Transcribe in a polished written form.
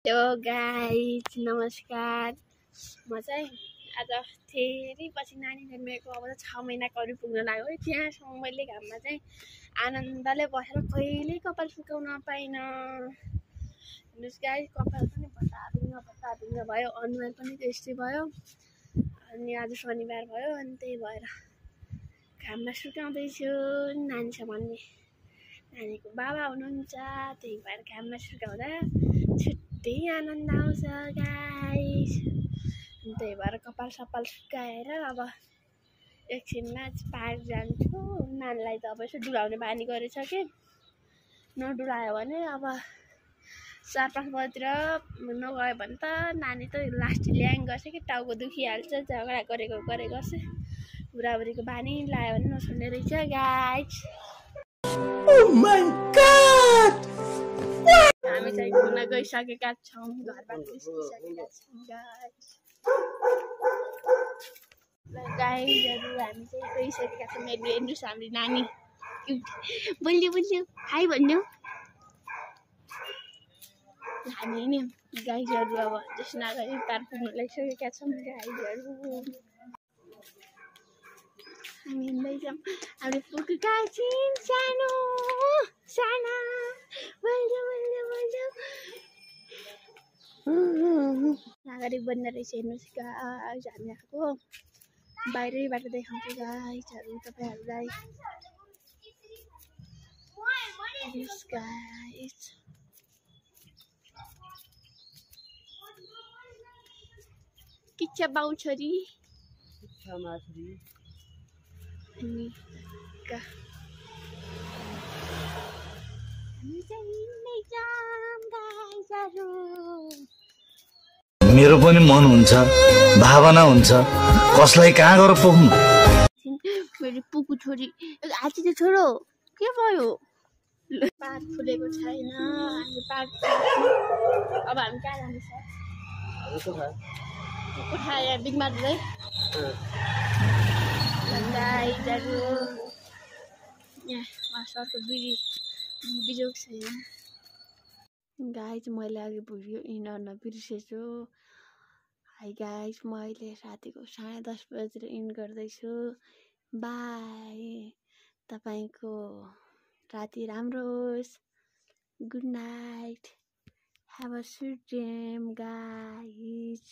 Hello guys नमस्कार। म चाहिँ आज फेरि पछि नानी जन्मेको अब त 6 महिनाको अरू पुग्न लाग्यो है। त्यहाँसम्म मैले घाममा चाहिँ आनन्दले बसेर कहिल्यै कपाल सुकाउन पाइनँ। हेर्नुहोस् गाइज, कपाल पनि भताभिङ्ग भयो, अनुहार पनि त्यस्तै भयो। अनि आज शनिबार भयो, अनि त्यही भएर घाममा सुकाउँदैछु। नानीसँग भन्ने नानीको बाबा हुनुहुन्छ, त्यही भएर घाममा सुकाउँदा छुट्टै आनन्द आउँछ गाइस। त्यही भएर कपाल सपाल सुकाएर अब एकछिनमा पार्क जान्छु। नानीलाई त अब यसो डुलाउने बानी गरेछ कि नडुलायो भने अब 4-5 बजीतिर नगयो भने त नानी त लास्ट ल्याङ गर्छ कि टाउको दुखिहाल्छ। झगडा गरेको गर्छ। बुढाबुढीको बानी लायो भने नछोड्ने रहेछ गाइस। Oh my God! हामी चाहिँ घुम्न गइसकेका छौँ, घरबाट निस्किसकेका छौँ गाइस। गाइजहरू हामी चाहिँ गइसकेका छौँ। हेर्नुहोस् हाम्रो नानी बोल्यो हाई भन्नु। हामी नि गाइजहरू अब जसनागरी पार्क पुग्न लागिसकेका छौँ गाइजहरू। हामी हिँड्दैछौँ। हामीले पुगेको एकछिन सानो अगाडि बन्द रहेछ। हेर्नुहोस् गाइस, हामी आएको बाहिरैबाट देखाउँछु गाइसहरू तपाईँहरूलाई। हेर्नुहोस् गाइस, के छ बाउ छोरी अनि हामी चाहिँ हिँड्दैछौँ गाइसहरू। मेरो पनि मन हुन्छ, भावना हुन्छ, कसलाई कहाँ गएर पुग्नु। मेरो पुगु छोरी हाती चाहिँ छोरो के भयो? पार्क खुलेको छैन। हामी पार्क अब हामी कहाँ जाँदैछ? कोठा या बिगमा जाँदै गाइजहरू। यहाँ सरको बिजोग छैन गाइज। मैले अघि भिडियो इन गर्न बिर्सेछु। हाई गाइज, म अहिले रातिको 10:30 बजेर इन गर्दैछु। बाई, तपाईँको राति राम्रो होस्। Good night, have a sweet dream guys.